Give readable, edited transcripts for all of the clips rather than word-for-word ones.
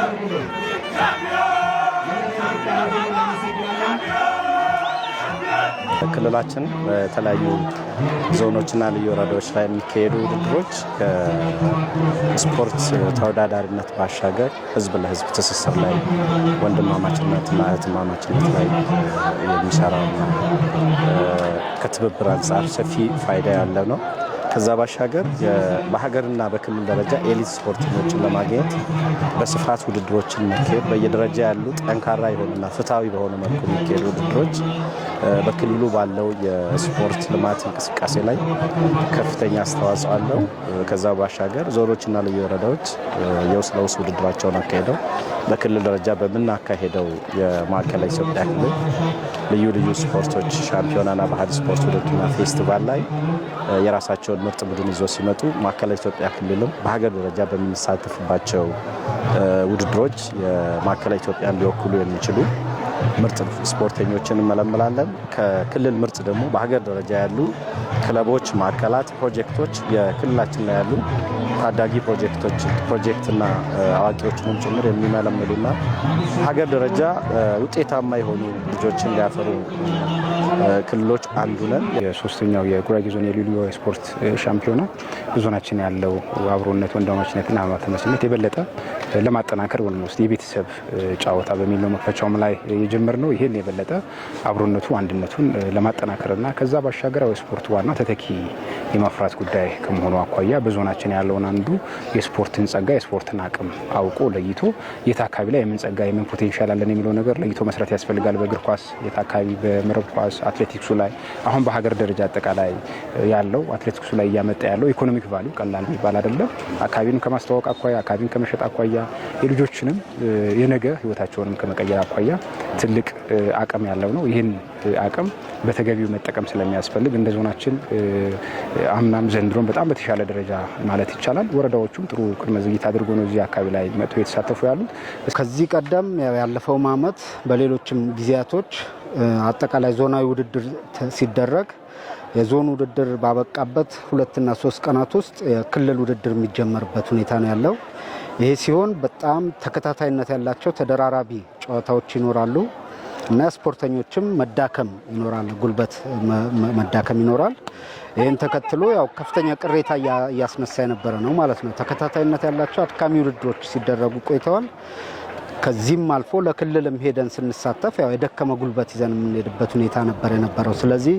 አድርጉልን። እናመሰግናለን። ክልላችን በተለያዩ ዞኖችና ልዩ ወረዳዎች ላይ የሚካሄዱ ውድድሮች ከስፖርት ተወዳዳሪነት ባሻገር ህዝብ ለህዝብ ትስስር ላይ፣ ወንድማማችነትና እህትማማችነት ላይ የሚሰራውና ከትብብር አንጻር ሰፊ ፋይዳ ያለው ነው። ከዛ ባሻገር በሀገርና በክልል ደረጃ elite ስፖርተኞችን ለማግኘት በስፋት ውድድሮችን መካሄድ፣ በየደረጃ ያሉ ጠንካራ የሆኑና ፍትሐዊ በሆነ መልኩ የሚካሄዱ ውድድሮች በክልሉ ባለው የስፖርት ልማት እንቅስቃሴ ላይ ከፍተኛ አስተዋጽኦ አለው። ከዛ ባሻገር ዞኖችና ልዩ ወረዳዎች የውስጥ ለውስጥ ውድድራቸውን አካሄደው በክልል ደረጃ በምናካሄደው የማዕከላዊ ኢትዮጵያ ክልል ልዩ ልዩ ስፖርቶች ሻምፒዮናና ባህል ስፖርት ውድድርና ፌስቲቫል ላይ የራሳቸውን ምርጥ ቡድን ይዞ ሲመጡ፣ ማዕከላዊ ኢትዮጵያ ክልልም በሀገር ደረጃ በምንሳተፍባቸው ውድድሮች የማዕከላዊ ኢትዮጵያን ሊወክሉ የሚችሉ ምርጥ ስፖርተኞችን እንመለምላለን። ከክልል ምርጥ ደግሞ በሀገር ደረጃ ያሉ ክለቦች፣ ማዕከላት፣ ፕሮጀክቶች፣ የክልላችን ላይ ያሉ ታዳጊ ፕሮጀክቶች፣ ፕሮጀክትና አዋቂዎችንም ጭምር የሚመለምሉና ሀገር ደረጃ ውጤታማ የሆኑ ልጆችን ሊያፈሩ ክልሎች አንዱ ነን። የሶስተኛው የጉራጌ ዞን የልዩ የስፖርት ሻምፒዮና በዞናችን ያለው አብሮነት፣ ወንድማማችነትና እህትማማችነት የበለጠ ለማጠናከር almost የቤተሰብ ጨዋታ በሚል ነው መክፈቻውም ላይ የጀመርነው። ይህን የበለጠ አብሮነቱ አንድነቱን ለማጠናከርና ከዛ ባሻገር ስፖርት ዋና ተተኪ የማፍራት ጉዳይ ከመሆኑ አኳያ በዞናችን ያለውን አንዱ የስፖርትን ጸጋ፣ የስፖርትን አቅም አውቆ ለይቶ የት አካባቢ ላይ የምን ጸጋ፣ የምን potential አለን የሚለው ነገር ለይቶ መስራት ያስፈልጋል። በእግር ኳስ የት አካባቢ፣ በመረብ ኳስ፣ አትሌቲክሱ ላይ አሁን በሀገር ደረጃ አጠቃላይ ያለው አትሌቲክሱ ላይ እያመጣ ያለው economic value ቀላል የሚባል አይደለም። አካባቢን ከማስተዋወቅ አኳያ፣ አካባቢን ከመሸጥ አኳያ፣ የልጆችንም የነገ ህይወታቸውንም ከመቀየር አኳያ ትልቅ አቅም ያለው ነው። ይህን አቅም በተገቢው መጠቀም ስለሚያስፈልግ እንደ ዞናችን አምናም ዘንድሮም በጣም በተሻለ ደረጃ ማለት ይቻላል ወረዳዎቹም ጥሩ ቅድመ ዝግጅት አድርጎ ነው እዚህ አካባቢ ላይ መጥቶ የተሳተፉ ያሉት። ከዚህ ቀደም ያለፈውም አመት በሌሎችም ጊዜያቶች አጠቃላይ ዞናዊ ውድድር ሲደረግ የዞን ውድድር ባበቃበት 2ና 3 ቀናት ውስጥ የክልል ውድድር የሚጀመርበት ሁኔታ ነው ያለው። ይሄ ሲሆን በጣም ተከታታይነት ያላቸው ተደራራቢ ጨዋታዎች ይኖራሉ እና ስፖርተኞችም መዳከም ይኖራል፣ ጉልበት መዳከም ይኖራል። ይህን ተከትሎ ያው ከፍተኛ ቅሬታ እያስነሳ የነበረ ነው ማለት ነው። ተከታታይነት ያላቸው አድካሚ ውድድሮች ሲደረጉ ቆይተዋል። ከዚህም አልፎ ለክልልም ሄደን ስንሳተፍ ያው የደከመ ጉልበት ይዘን የምንሄድበት ሁኔታ ነበር የነበረው። ስለዚህ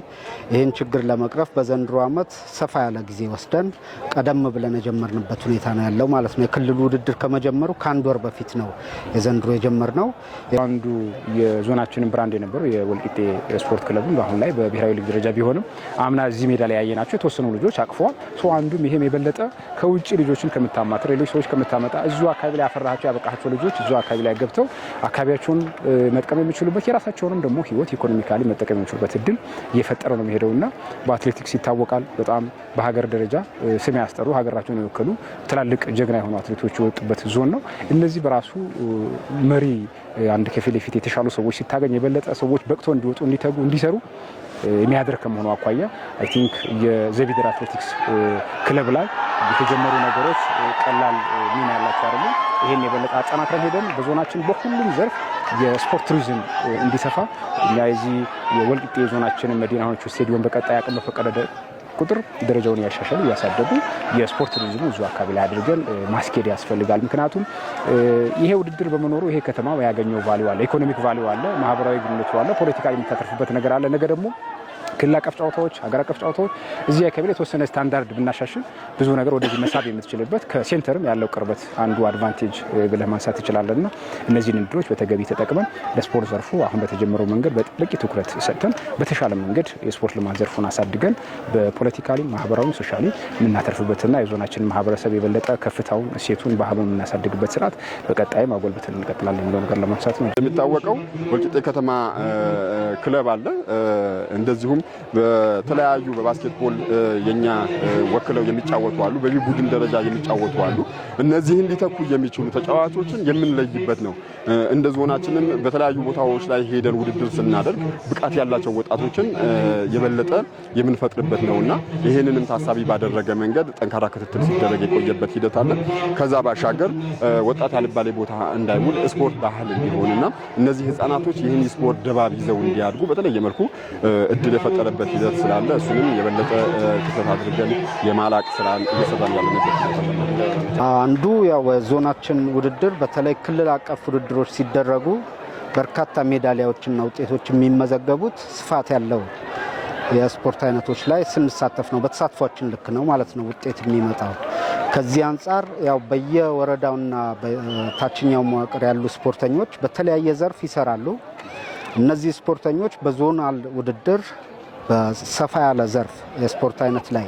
ይህን ችግር ለመቅረፍ በዘንድሮ ዓመት ሰፋ ያለ ጊዜ ወስደን ቀደም ብለን የጀመርንበት ሁኔታ ነው ያለው ማለት ነው። የክልሉ ውድድር ከመጀመሩ ከአንድ ወር በፊት ነው የዘንድሮ የጀመርነው። አንዱ የዞናችንን brand የነበረው የወልቂጤ ስፖርት ክለብም አሁን ላይ በብሔራዊ ሊግ ደረጃ ቢሆንም አምና እዚህ ሜዳ ላይ ያየናቸው የተወሰኑ ልጆች አቅፈዋል። So አንዱም ይሄም የበለጠ ከውጭ ልጆችን ከምታማትር፣ ሌሎች ሰዎች ከምታመጣ፣ እዚሁ አካባቢ ላይ ያፈራሃቸው ያበቃሃቸው ልጆች እዚሁ አካባቢ ላይ ገብተው አካባቢያቸውን መጥቀም የሚችሉበት፣ የራሳቸውንም ደግሞ ህይወት economically መጠቀም የሚችሉበት እድል እየፈጠረ ነው የሚሄደውና በአትሌቲክስ ይታወቃል። በጣም በሀገር ደረጃ ስም ያስጠሩ፣ ሀገራቸውን የወከሉ ትላልቅ ጀግና የሆኑ አትሌቶች የወጡበት ዞን ነው። እነዚህ በራሱ መሪ አንድ ከፊት ለፊት የተሻሉ ሰዎች ሲታገኝ የበለጠ ሰዎች በቅቶ እንዲወጡ፣ እንዲተጉ፣ እንዲሰሩ የሚያደርግ ከመሆኑ አኳያ I think የዘቢደር አትሌቲክስ ክለብ ላይ የተጀመሩ ነገሮች ቀላል ሚና ያላቸው አይደሉም። ይህን የበለጠ አጠናክረን ሄደን በዞናችን በሁሉም ዘርፍ የስፖርት ቱሪዝም እንዲሰፋ እኛ የዚህ የወልቂጤ ዞናችንን መዲና ሆነችው ስቴዲዮም በቀጣይ አቅም በፈቀደ ቁጥር ደረጃውን እያሻሻሉ እያሳደጉ የስፖርት ቱሪዝሙ እዚሁ አካባቢ ላይ አድርገን ማስኬድ ያስፈልጋል። ምክንያቱም ይሄ ውድድር በመኖሩ ይሄ ከተማ ያገኘው value አለ፣ economic value አለ፣ ማህበራዊ ግንኙነቱ አለ፣ ፖለቲካ የምታተርፍበት ነገር አለ። ነገ ደግሞ ክልል አቀፍ ጨዋታዎች፣ ሀገር አቀፍ ጨዋታዎች እዚህ አካባቢ ላይ የተወሰነ ስታንዳርድ ብናሻሽል ብዙ ነገር ወደዚህ መሳብ የምትችልበት ከ center ም ያለው ቅርበት አንዱ advantage ብለህ ማንሳት ትችላለህ። እና እነዚህን እድሎች በተገቢ ተጠቅመን ለስፖርት ዘርፉ አሁን በተጀመረው መንገድ በቂ ትኩረት ሰጥተን በተሻለ መንገድ የስፖርት ልማት ዘርፉን አሳድገን በ politically፣ ማህበራዊ፣ socially የምናተርፍበትና የዞናችንን ማህበረሰብ የበለጠ ከፍታውን፣ እሴቱን፣ ባህሉን የምናሳድግበት ስርዓት በቀጣይም አጎልብተን እንቀጥላለን የሚለው ነገር ለማንሳት ነው። የሚታወቀው ወልቂጤ ከተማ ክለብ አለ። እንደዚሁም በተለያዩ በ basketball የኛ ወክለው የሚጫወቱ አሉ፣ በ B ቡድን ደረጃ የሚጫወቱ አሉ። እነዚህን ሊተኩ የሚችሉ ተጫዋቾችን የምንለይበት ነው። እንደ ዞናችንም በተለያዩ ቦታዎች ላይ ሄደን ውድድር ስናደርግ ብቃት ያላቸው ወጣቶችን የበለጠ የምንፈጥርበት ነውና ይህንንም ታሳቢ ባደረገ መንገድ ጠንካራ ክትትል ሲደረግ የቆየበት ሂደት አለ። ከዛ ባሻገር ወጣት አልባሌ ቦታ እንዳይውል ስፖርት ባህል እንዲሆንና እነዚህ ህጻናቶች ይህን የስፖርት ድባብ ይዘው እንዲያድጉ በተለየ መልኩ እድል የፈጠረበት ሂደት ስላለ እሱንም የበለጠ ትኩረት አድርገን የማላቅ ስራን እየሰራን ያለንበት ሂደት አለ። አንዱ ያው በዞናችን ውድድር በተለይ ክልል አቀፍ ውድድሮች ሲደረጉ በርካታ ሜዳሊያዎችና ውጤቶች የሚመዘገቡት ስፋት ያለው የስፖርት አይነቶች ላይ ስንሳተፍ ነው። በተሳትፏችን ልክ ነው ማለት ነው ውጤት የሚመጣው። ከዚህ አንጻር ያው በየወረዳውና በታችኛው መዋቅር ያሉ ስፖርተኞች በተለያየ ዘርፍ ይሰራሉ። እነዚህ ስፖርተኞች በ zonal ውድድር በሰፋ ያለ ዘርፍ የስፖርት አይነት ላይ